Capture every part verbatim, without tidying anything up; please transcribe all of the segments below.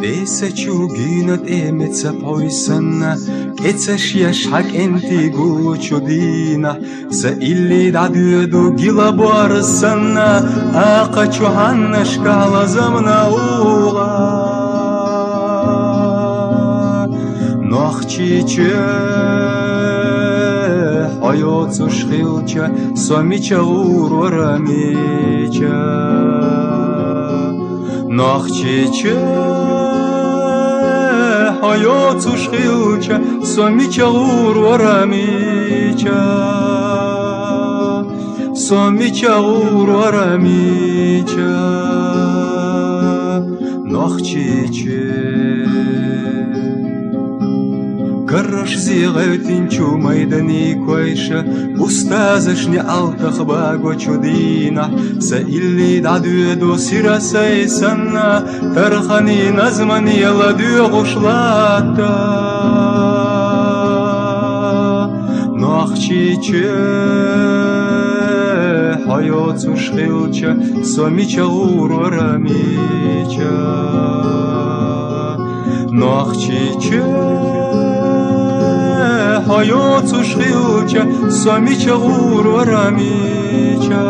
Беса чу гуьйна тӀе меца пхьуй санна, кӀеца шеш хьакӀентий гуллучу дийнахь, са илли дӀадоьду гила бор санна, акха чу хьаннашка лазамна угӀа. Нохчийчоь, хьо йоцуш хилча, со мича гӀур вара мича? Нохчийчоь, хьо йоцуш хилча, со мича гӀур вара мича? Со мича гӀур вара мича? Нохчийчоь. Гарраш зе гӀевттинчу майдане койша, устазашна алтах багочу дийнахь, са илли дӀадоьду сира сай санна, тарханийн назмане ладоьгӀуш латта. Нохчийчоь, хьо йоцуш хилча, со мича гӀур вара мича? Нохчийчоь, хьо йоцуш хилча, со мича гӀур вара мича?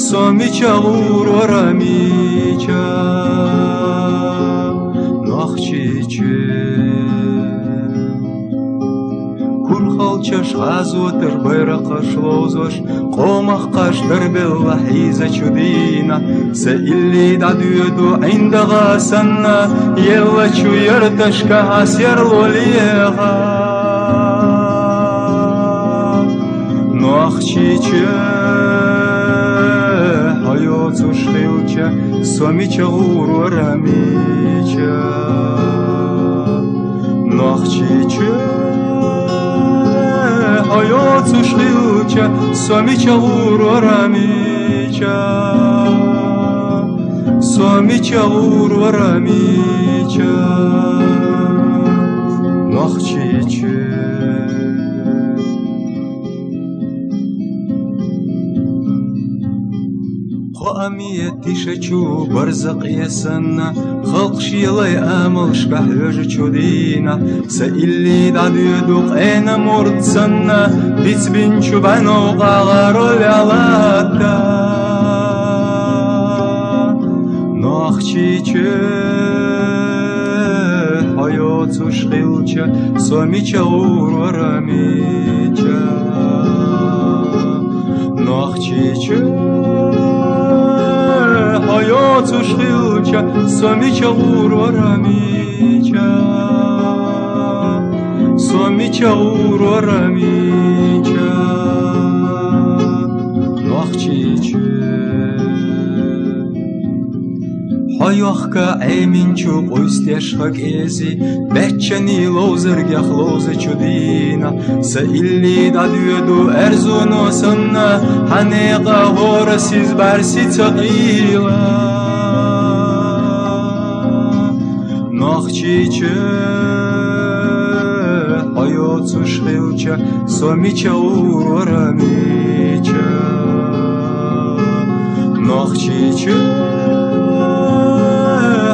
Со мича гӀур вара мича? Нохчийчоь. Курхалчаш гӀазотар байракхаш ловзош, къомах кхаш дарбелла хьийзачу дийнахь, са илли дӀадоьду ӀиндагӀа санна, еллачу ярташка хьа серло легӀа. Нохчийчоь, хьо йоцуш хилча, со мича гӀур вара мича? Нохчийчоь, хьо йоцуш хилча, со мича гӀур вара мича? Со мича гӀур вара мича? Нохчийчоь. Кхоамийн тиша чу барзакъе санна, халкъ шелай амалшка хьоьжучу дийнахь, са илли дӀадоьду къена мурд санна, бицбинчу бӀаьнов къагӀаро ваьлатта. Нохчийчоь, хьо йоцуш хилча, со мича гӀур вара мича? Нохчийчоь, хьо йоцуш хилча, со мича гӀур вара мича? Со мича гӀур вара мича? Нохчийчоь. Хьо йохка Ӏеминчу къуьйсдеш ха кӀези, баьччанийн ловзаргех ловзачу дийнахь, са илли дӀадоьду аьрзуно санна, хьан некъа хӀора сиз бӀаьрси ца къийла. Нохчийчоь, хьо йоцуш хилча, со мича гӀур вара мича? Нохчийчоь,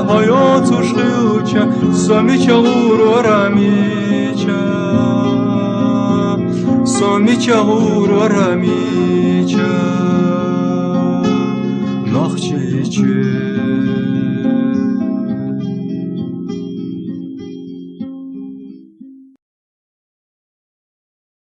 хьо йоцуш хилча, со мича гӀур вара мича? Со мича гӀур вара мича? Нохчийчоь.